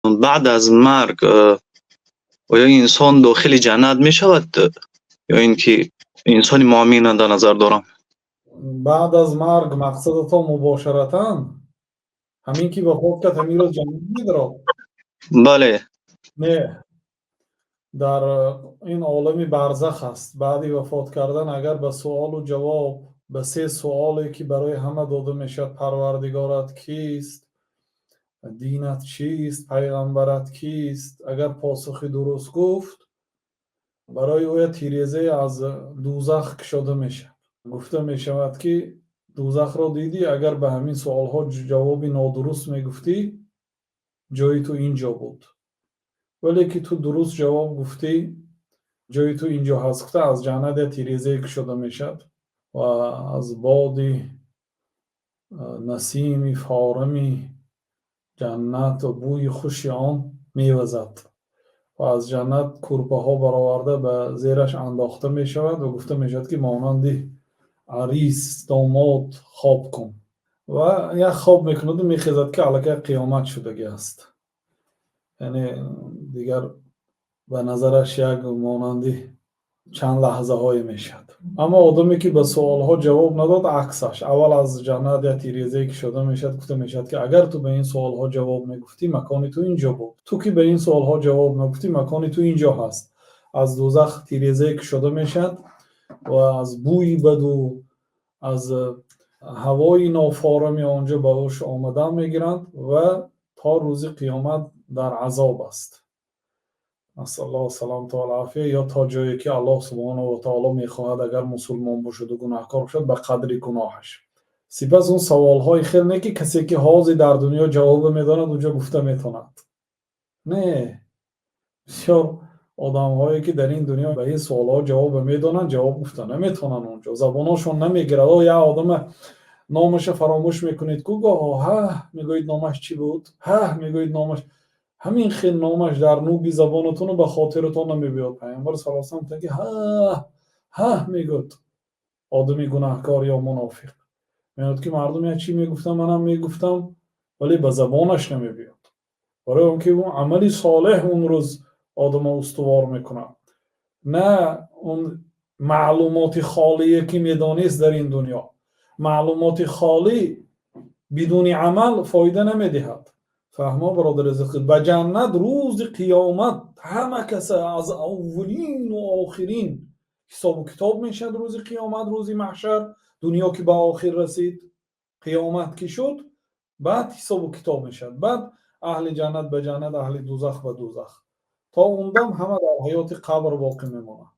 Баъд аз марг оё инсон дохили ҷаннат мешавад ё ин ки инсони муъминро дар назар дорам? Баъд аз марг мақсадатон мубошаратан ҳамин ки вафот кард, ҳамин рӯз ҷаннат медарод? Бале. Не, дар ин олами барзах аст. Баъди вафот кардан агар ба суолу ҷавоб, ба се суоле ки барои ҳама дода мешавад: Парвардигорат кист, динат чист, пайғамбарат кист, агар посухи дуруст гуфт, барои ӯ тирезае аз дӯзах кушода мешавад. Гуфта мешавад ки дӯзахро дидӣ, агар ба ҳамин суолҳо ҷавоби нодуруст мегуфтӣ, ҷои ту ин ҷо буд, вале ки ту дуруст ҷавоб гуфтӣ, ҷои ту ин ҷо ҳаст, гуфта аз ҷаннат як тирезае кушода мешавад ва аз боди насими форами ҷаннат ва бӯи хуши он мевазад ва аз ҷаннат кӯрпаҳо бароварда ба зераш андохта мешавад ва гуфта мешавад ки монанди арис, домод хоб кун. Ва як хоб мекунаду мехезад ки аллакай қиёмат шудагӣ аст, яъне дигар ба назараш як монанди чанд лаҳзаҳое мешавад. Аммо одаме ки ба суолҳо ҷавоб надод, аксаш: аввал аз ҷаннат як тирезае кушода мешавад, гуфта мешавад ки агар ту ба ин суолҳо ҷавоб мегуфтӣ, макони ту ин ҷо буд, ту ки ба ин суолҳо ҷавоб нагуфтӣ, макони ту ин ҷо ҳаст. Аз дӯзах тирезае кушода мешавад ва аз бӯи баду аз ҳавои нофорами он ҷо ба ҳуш омадан мегиранд ва то рӯзи қиёмат дар азоб аст. Насаллоҳу саламату вал-офия. Ё то ҷое ки Аллоҳ субҳонаҳу ва таоло мехоҳад, агар мусулмон бошаду гунаҳкор бошад, ба қадри гуноҳаш. Сипас он саволҳои хел не ки касе ки ҳозир дар дунё ҷавобе медонад, унҷо гуфта метавонад. Не, бисёр одамҳое ки дар ин дунё ба ин суолҳо ҷавобе медонанд, ҷавоб гуфта наметавонанд, онҷо забоношон намегирад. О, як одама номаша фаромӯш мекунед ку гоҳо, ҳа мегӯед, номаш чӣ буд, ҳа мегӯед, номаш ҳамин хел, номаш дар нӯги забонатону ба хотиратон намебиёд. Пайғамбар саллаллоҳу алайҳи васаллам гуфтанд ки ҳа ҳа мегӯяд одами гунаҳкор ё мунофиқ, мегӯяд ки мардум як чӣ мегуфтам, манам мегуфтам, вале ба забонаш намебиёд, барои он ки он амали солеҳ он рӯз одамро устувор мекунад, на он маълумоти холие ки медонист дар ин дунё. Маълумоти холӣ бидуни амал фоида намедиҳад. Фаҳмо, бародари азиз, ба ҷаннат рӯзи қиёмат ҳама каса аз аввалину охирин ҳисобу китоб мешавад. Рӯзи қиёмат, рӯзи маҳшар, дунё ки ба охир расид, қиёмат ки шуд, баъд ҳисобу китоб мешавад, баъд аҳли ҷаннат ба ҷаннат, аҳли дузах ба дузах. То он дам ҳама дар ҳаёти қабр боқӣ мемонад.